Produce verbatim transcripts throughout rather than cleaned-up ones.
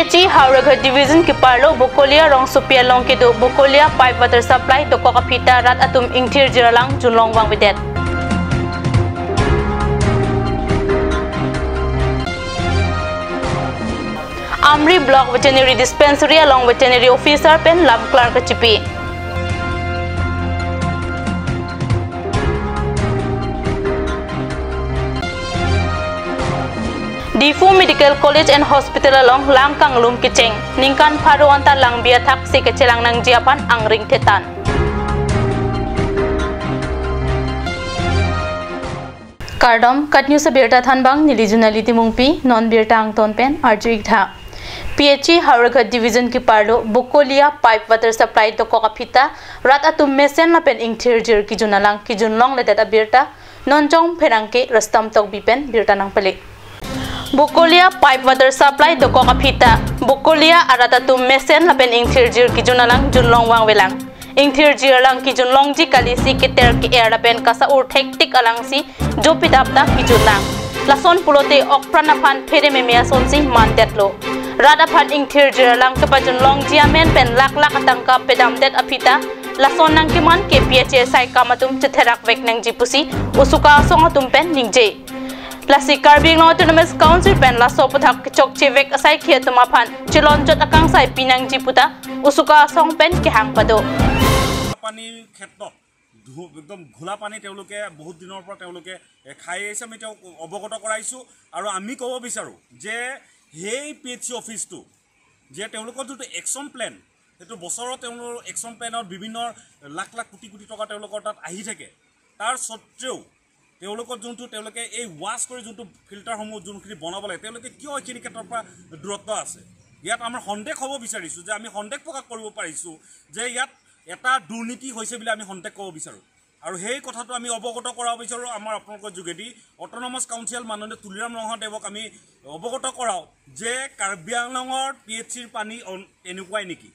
P H E Howraghat Division keparlo Bokolia rongsopi along kedo Bokolia pipe water supply dokok aphi ta rat atum ingthir jirlang junlong vangvedet. Amri Block Veterinary Dispensary along Veterinary Officer pen lamklar kachipi. Diphu Medical College and Hospital along lang kanglum kecheng, ningkan pharo anta langbi athak si kachelang nangji aphan angring thetan. Kardom, KAT News abirta thanbang, neli Junali Timungpi, non birta angton pen arju-ik tha. P H E Howraghat Division keparlo Bokolia pipe water supply dokok aphi ta rat atum mesen lapen ingthir jir kejun alang kejun longledet abirta non jong pherangke Rustam Tokbi pen birta nangpale. Bokolia pipe water supply dokok aphi ta Bokolia arat atum mesen lapen ingthir jir kejun alang junlong vangvelang. Ingthir jirlang kejun longji kali si keter ke-er lapen kasa-ur thektik alang si jopidap ta kejun lang. Lason pulote okpran aphan phere meme ason si mandetlo. Rat aphan ingthir jirlang kepajun longji amen pen lakh lakh atangka pedamdet aphi ta lason nangkeman ke P H E asai kam atum chetherak vek nangji pusi usuka asong atum pen ningje. Lasi Karbi Anglong Autonomous Council pen laso aputhak kechokche vek asaikhi atum aphan chelonjot akangsai pinangji puta usuka asong pen kehang pado. পানীৰ ক্ষেত্ৰত ধু- একদম ঘোলা পানী তেওঁলোকে বহুত দিনৰ পৰা তেওঁলোকে এ, খাই আহিছে। আমি তেওঁক অৱগত কৰাইছোঁ আৰু আমি ক'ব বিচাৰোঁ যে সেই পি এইচ চি অফিচটো যে তেওঁলোকৰ যিটো একশ্যন প্লেন, সেইটো বছৰত তেওঁলোকৰ একশ্যন প্লেনত বিভিন্ন লাখ লাখ কোটি কোটি টকা তেওঁলোকৰ তাত আহি থাকে। তাৰ স্বত্বেও তেওঁলোকৰ যোনটো তেওঁলোকে এই ৱাছ কৰি যোনটো ফিল্টাৰসমূহ যোনখিনি বনাব লাগে, তেওঁলোকে কিয় এইখিনি ক্ষেত্ৰৰ পৰা দূৰত্ব আছে? ইয়াত আমাৰ সন্দেহ হ'ব বিচাৰিছোঁ যে আমি সন্দেহ প্ৰকাশ কৰিব পাৰিছোঁ যে ইয়াত এটা দুৰ্নীতি হৈছে বুলি আমি সন্দেহ ক'ব বিচাৰোঁ। আৰু সেই কথাটো আমি অৱগত কৰাব বিচাৰোঁ আমাৰ আপোনালোকৰ যোগেদি। অট'নমাছ কাউন্সিল মাননীয় তুলিৰাম ৰংহাদেৱক আমি অৱগত কৰাওঁ যে কাৰ্বি আংলঙৰ পি এইচ চিৰ পানী অন- এনেকুৱাই নেকি?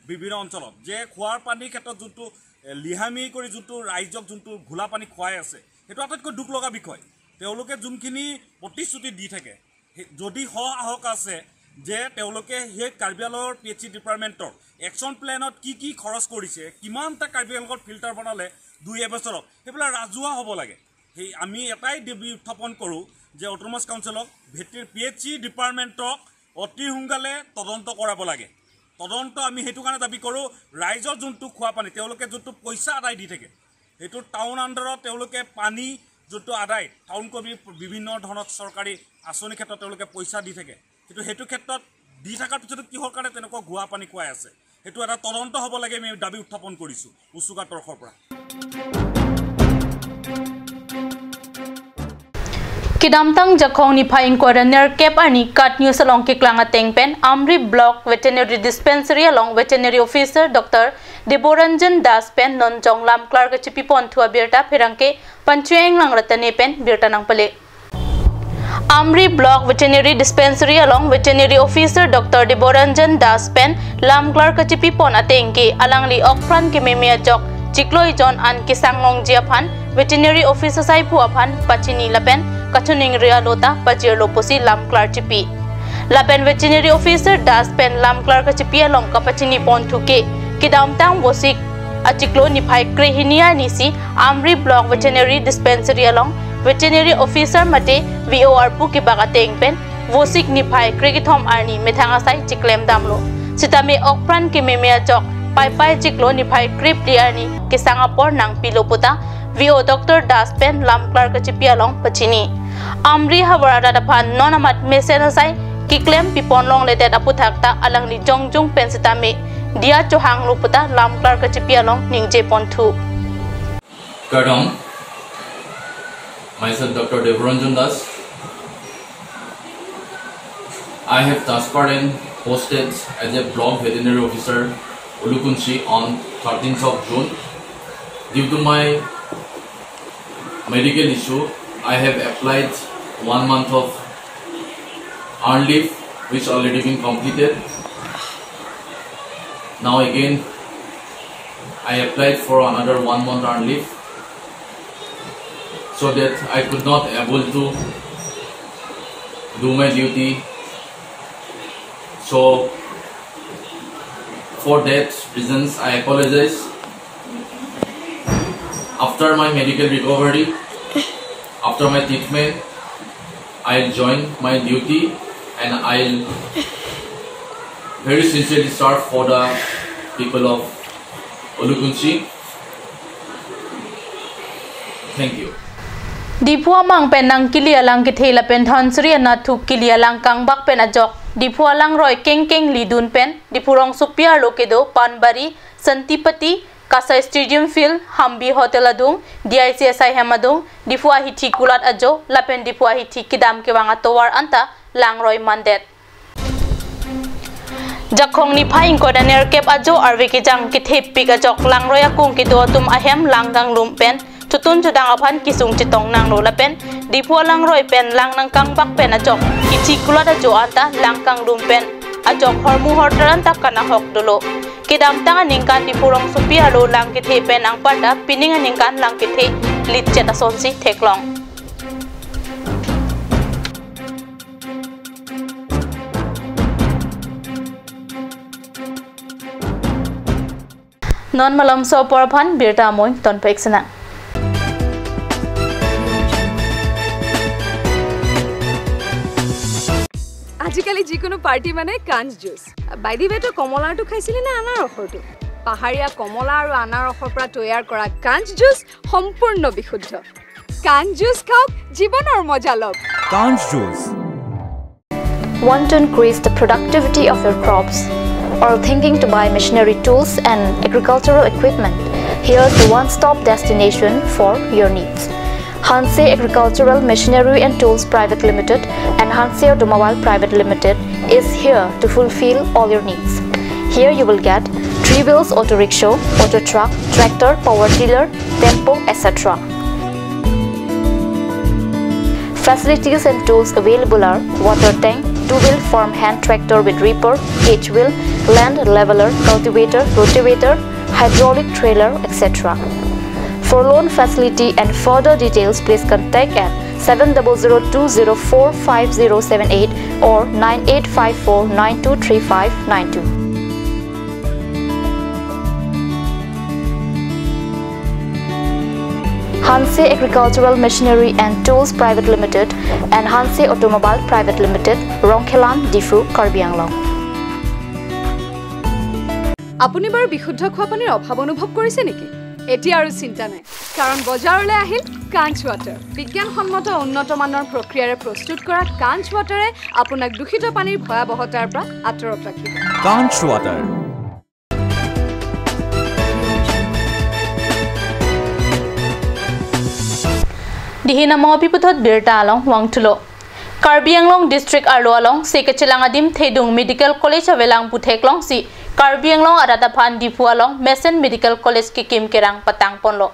বিভিন্ন অঞ্চলত যে খোৱাৰ পানীৰ ক্ষেত্ৰত যোনটো, এ, লিহামি কৰি যোনটো ৰাইজক যোনটো ঘোলা পানী খুৱাই আছে, সেইটো আটাইতকৈ দুখ লগা বিষয়। তেওঁলোকে যোনখিনি প্ৰতিশ্ৰুতি দি থাকে, সেই- যদি সৎসাহস আছে যে তেওঁলোকে সেই কাৰ্বি আংলঙৰ পি এইচ চি ডিপাৰ্টমেণ্টৰ একশ্যন প্লেনত কি কি খৰচ কৰিছে, কিমানটা কাৰ্বি আংলঙত ফিল্টাৰ বনালে দুই এবছৰত, সেইবিলাক ৰাজহুৱা হ'ব লাগে। সেই আমি এটাই দাবী উত্থাপন কৰোঁ যে অট'নমাছ কাউন্সিলক ভেটেৰি- পি এইচ চি ডিপাৰ্টমেণ্টক অতি সোনকালে তদন্ত কৰাব লাগে। তদন্ত আমি সেইটো কাৰণে দাবী কৰোঁ, ৰাইজৰ যোনটো খোৱা পানী তেওঁলোকে যোনটো পইচা আদায় দি থাকে, সেইটো টাউন আণ্ডাৰত তেওঁলোকে পানী যোনটো আদায়, টাউন কমিটি বিভিন্ন ধৰণৰ চৰকাৰী আঁচনিৰ ক্ষেত্ৰত তেওঁলোকে পইচা দি থাকে, কিন্তু সেইটো ক্ষেত্ৰত দি থকাৰ পিছতো কিহৰ কাৰণে তেনেকুৱা ঘোলা পানী খুৱাই আছে, সেইটো এটা তদন্ত হ'ব লাগে, আমি দাবী উত্থাপন কৰিছোঁ উচুকা তৰফৰ পৰা। Kedamtang Jakhong niphai ingkoi ra nerkep arni KAT News along keklang ateng pen Amri Block Veterinary Dispensary along Veterinary Officer Doctor Deboranjan Das pen non jong lamklar kachipi ponthu abirta pherangke Panchueng Langratane pen birta nangpale. Amri Block Veterinary Dispensary along Veterinary Officer Doctor Deboranjan Das pen lamklar kachipi pon ateng ke alangli okpran kememe ajok chiklo ijon an kesang longji aphan Veterinary Officer asai phu aphan pachini lapen kachiningri alo ta pajirlo pusi lamklar chipi. Lapen Veterinary Officer Das pen lamklar kachipi along kapachini ponthu ke kedamtang Vosik achiklo niphai krehini arni si Amri Block Veterinary Dispensary along Veterinary Officer mate V O arpu kebak ateng pen Vosik niphai krekethom arni methang asai chiklem damlo. Sitame okpran kememe ajok Paipai chiklo niphai krephli arni kesang apor nangpilo puta V O Doctor Das pen lamklar kachipi along pachini. Amri havar arat aphan non amat mesen asai keklem pipon longledet aputhak ta alangli jongjung pen sitame diya chohanglo puta lamklar kachipi along ningje ponthu. Kardom, myself Doctor Deboranjan Das. I have transferred and posted as a block veterinary officer, Ulukunchi, on thirteenth of June. Due to my medical issue, I have applied one month of earned leave, which already been completed. Now again, I applied for another one month earned leave, so that I could not able to do my duty. So, for that reasons, I apologize. After my medical recovery, after my treatment, I'll join my duty and I'll very sincerely serve for the people of Ulukunchi. Thank you. Diphu amang pen nangkili alang kethe lapen Dhansiri anatthu kili alang kangbak pen ajok Diphu alangroi kengkeng lidun pen Diphu rongsopi arlo kedo Panbari, Santipati, Kasai Stadium Field, Hambi Hotel adung, D I C asai hem adung, Diphu ahithi kulat ajo lapen Diphu ahithi kedam kevang atovar anta langroi mandet. Jakhong niphai ingkoi ra nerkep ajo arve kejang kethepik ajok langroi akung kedo atum ahem lang kanglum pen chotun chodang aphan kesung chetong nanglo lapen Diphu alangroi pen lang nangkangbak pen ajok hithi kulat ajo anta lang kanglum pen ajok hormu hortar anta kanahok dolo. Kedamtang aningkan Diphu rongsopi arlo lang kethe pen anparta pining aningkan lang kethe litchet asonsi theklong. Non malomso apor aphan birta amoi tonpek sena. আজিকালি যিকোনো পাৰ্টি মানে কাঞ্চ juice. By the ৱে, তই কমলাৰটো খাইছিলি নে আনাৰসৰটো? পাহাৰীয়া কমলা আৰু আনাৰসৰ পৰা তৈয়াৰ কৰা কাঞ্চ জুচ সম্পূৰ্ণ বিশুদ্ধ। কাঞ্চ জুচ খাওক, জীৱনৰ মজা লওক। Kanch juice. Want to increase the productivity of your crops? Or thinking to buy machinery tools and agricultural equipment? Here's the one-stop destination for your needs. Hanse Agricultural Machinery and Tools Private Limited and Hanse Automobile Private Limited is here to fulfill all your needs. Here you will get three wheels auto rickshaw, auto truck, tractor, power tiller, tempo, et cetera. Facilities and tools available are water tank, two-wheel farm hand tractor with reaper, cage wheel, land leveler, cultivator, rotavator, hydraulic trailer, et cetera. For loan facility and further details, please contact at seven double zero two zero four five zero seven eight or nine eight five four nine two three five nine two. Hanse Agricultural Machinery and Tools Private Limited and Hanse Automobile Private Limited, Rongkhelan, Diphu, Karbi Anglong. আপুনি বাৰু বিশুদ্ধ খোৱা পানীৰ অভাৱ অনুভৱ কৰিছে নেকি? এতিয়া আৰু চিন্তা নাই, কাৰণ বজাৰলৈ আহিল কাঞ্চ ৱাটাৰ। বিজ্ঞানসন্মত উন্নত মানৰ প্ৰক্ৰিয়াৰে প্ৰস্তুত কৰা কাঞ্চ ৱাটাৰে আপোনাক দূষিত পানীৰ ভয়াৱহতাৰ পৰা আঁতৰত ৰাখিব। Kanch water. Dihin amo apiputhot birta along vangthulo. Karbi Anglong District arlo along se kachelang adim Thedung Medical College avelang pu theklongsi Karbi Anglong arat aphan Diphu along Mesen Medical College kekim kerang patang ponlo.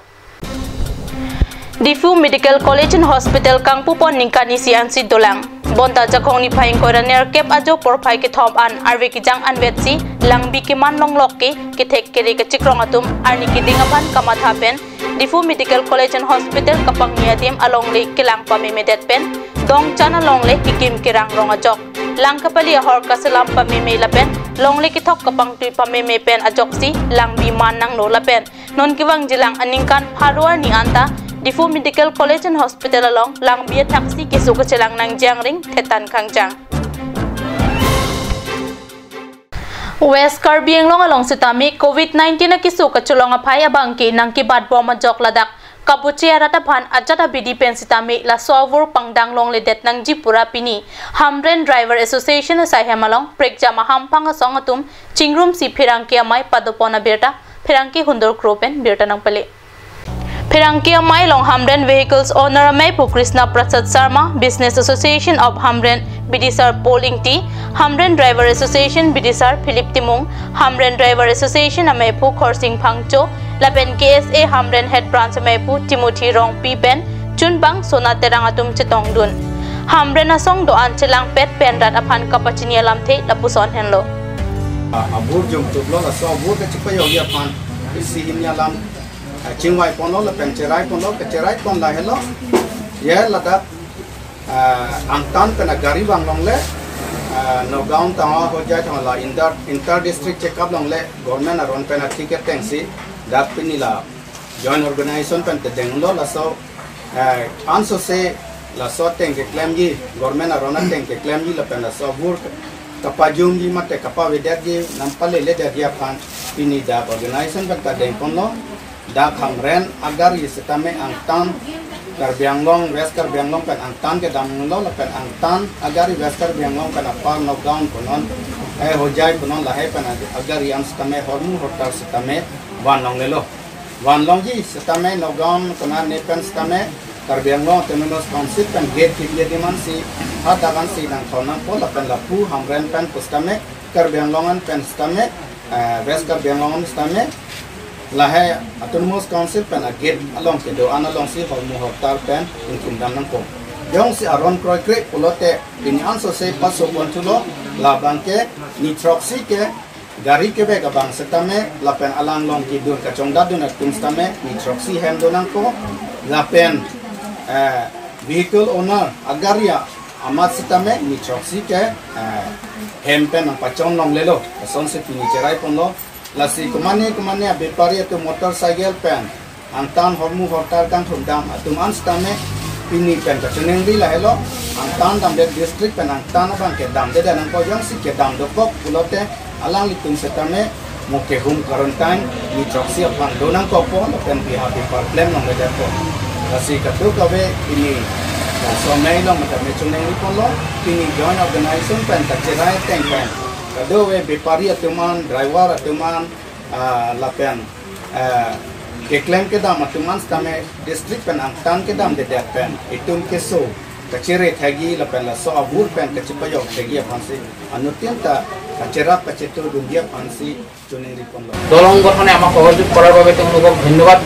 Diphu Medical College and Hospital kangpupon ningkan isi ansi dolang. Bonta Jakhong niphai ingkoi ra nerkep ajo porphai kethom an arve kejang anvetsi langbi keman longlok ke kethek kere kachikrong atum arni keding aphan kamatha pen Diphu Medical College and Hospital kapangni adim alongle kelang pamemedet pen dongchan alongle kekim kerang rong ajok. Lang kapali ahor kaselam pameme lapen longle kethok kapangtui pameme pen ajoksi langbi man nanglo lapen non kevangjilang aningkan pharo arni anta Diphu Medical College and Hospital along langbi athaksi keso kachelang nangji angring thetan kangjang. West Karbi Anglong along sitame covid nineteen akeso kacholong aphai abangke nangkebat bom ajok ladak kabuche arat aphan ajat abidi pen sitame laso avur pangdang longledet nangji pura pini Hamren Driver Association asai hem along prekjam ahampang asong atum chingrumsi pherangke amei padopon abirta pherangke Hundur Kro pen birta nangpale. Pherangke amei along Hamren Vehicles Owner amei pu Krishna Prasad Sharma, Business Association of Hamren bidisar Paul Ingti, Hamren Driver Association bidisar Philip Timung, Hamren Driver Association amei pu Khorsing Phangcho, lapen K S A Hamren Head Branch amei pu Timothy Rongpi pen chunbang Sona Terang atum chetongdun. Hamren asong do-an chelangpet pen rat aphan kapachini alamthe lapuson henlo. Abur jom tublo laso abur kachipayok aphan isi hini alam, ah, chingvai ponlo lapen cherai ponlo, kacherai pon lahelo. Ye ladak, ah, angtan pen agari vang longle, Ah, Nagaon tanglo, Hojai tanglo, inter, inter district check up longle, government aron pen athik ketengsi, dak pini la joint organization pen tedenglo laso, eh, ansose laso ateng keklemji, government aron ateng keklemji lapen laso avur kapajumji mate kapavedetji, nangpaleledetji aphan pini dak organization pen tedengponlo. Dak Hamren agari sitame angtan Karbi Anglong, West Karbi Anglong pen angtan kedamlo lapen angtan agari West Karbi Anglong pen apar Nagaon konon, eh, Hojai konon lahai pen ag-, agari an sitame hormu hortar sitame van longlelo. Van longji sitame Nagaon konon ne pen sitame Karbi Anglong Autonomous Council pen gate kebi adim ansi hadak ansi nangthon nangpo lapen lapu Hamren pen pusitame Karbi Anglong an pen sitame, eh, West Karbi Anglong an sitame lahai Autonomous Council pen agate along kedo-an alongsi hormu hortar pen ingkimdam nangpo. Jongsi aron kroikre pulote pini ansose paso ponthulo, labangke nithroksi ke gari kevek abang sitame lapen alanglong kedun kachongdatdun atum sitame nithroksi hem do nangpo lapen, eh, vehicle owner agari amat sitame nithroksi ke, eh, hem pen nangpachon longlelo. Asonsi pini cheraiponlo. Lasi komane komane abepari atum motorcycle pen angtan hormu hortar kangthumdam atum an sitame pini pen kachiningri lahelo, angtan damdet district pen angtan abang kedamdedet nangpo, jongsi kedam dokok pulote alanglitum sitame mo ke home quarantine nithroksi aphan do nangkokpo lapen biha bepar klem longledetpo. Lasi kadokave pini, eh, somei along matame chiningriponlo, pini joint organization pen kacherai ateng pen kadokave bepari atum an, driver atum an, ah, lapen, eh, keklem kedam atum an sitame district pen angtan kedamdedet pen itum keso kachere thekji lapen laso avur pen kachepajok thekji aphansi anuttin ta kacherap kachetudunji aphansi chiningriponlo. দল সংগঠনে আমাক সহযোগ কৰাৰ বাবে তেওঁলোকক ধন্যবাদ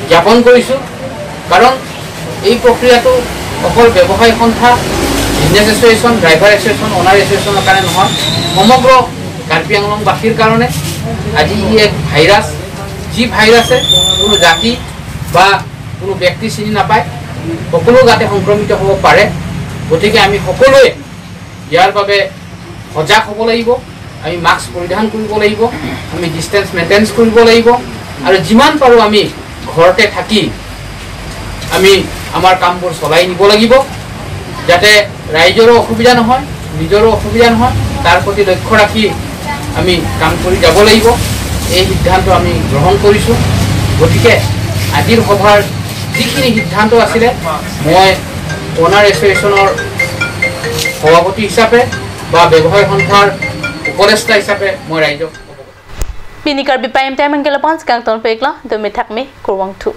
জ্ঞাপন কৰিছোঁ। কাৰণ এই প্ৰক্ৰিয়াটো অকল ব্যৱসায়ী সন্থা, বিজনেছ এছ'চিয়েশ্যন, ড্ৰাইভাৰ এছ'চিয়েশ্যন, অনাৰ এছ'চিয়েশ্যনৰ কাৰণে নহয়, সমগ্ৰ কাৰ্বি আংলংবাসীৰ কাৰণে। আজি ই এক ভাইৰাছ, যি ভাইৰাছে কোনো জাতি বা কোনো ব্যক্তি চিনি নাপায়, সকলো গাতে সংক্ৰমিত হ'ব পাৰে। গতিকে আমি সকলোৱে ইয়াৰ বাবে সজাগ হ'ব লাগিব। আমি মাস্ক পৰিধান কৰিব লাগিব, আমি ডিষ্টেন্স মেইনটেইন কৰিব লাগিব আৰু যিমান পাৰোঁ আমি ঘৰতে থাকি আমি আমাৰ কামবোৰ চলাই নিব লাগিব, যাতে ৰাইজৰো অসুবিধা নহয়, নিজৰো অসুবিধা নহয়, তাৰ প্ৰতি লক্ষ্য ৰাখি আমি কাম কৰি যাব লাগিব। এই সিদ্ধান্ত আমি গ্ৰহণ কৰিছোঁ। গতিকে আজিৰ সভাৰ যিখিনি সিদ্ধান্ত আছিলে, মই অনাৰ এছ'চিয়েশ্যনৰ সভাপতি হিচাপে বা ব্যৱসায় সন্থাৰ উপদেষ্টা হিচাপে মই ৰাইজক Pini Karbi Prime Time anke lapu-an si kangtonpiklo, dome thakme, kurvangthu.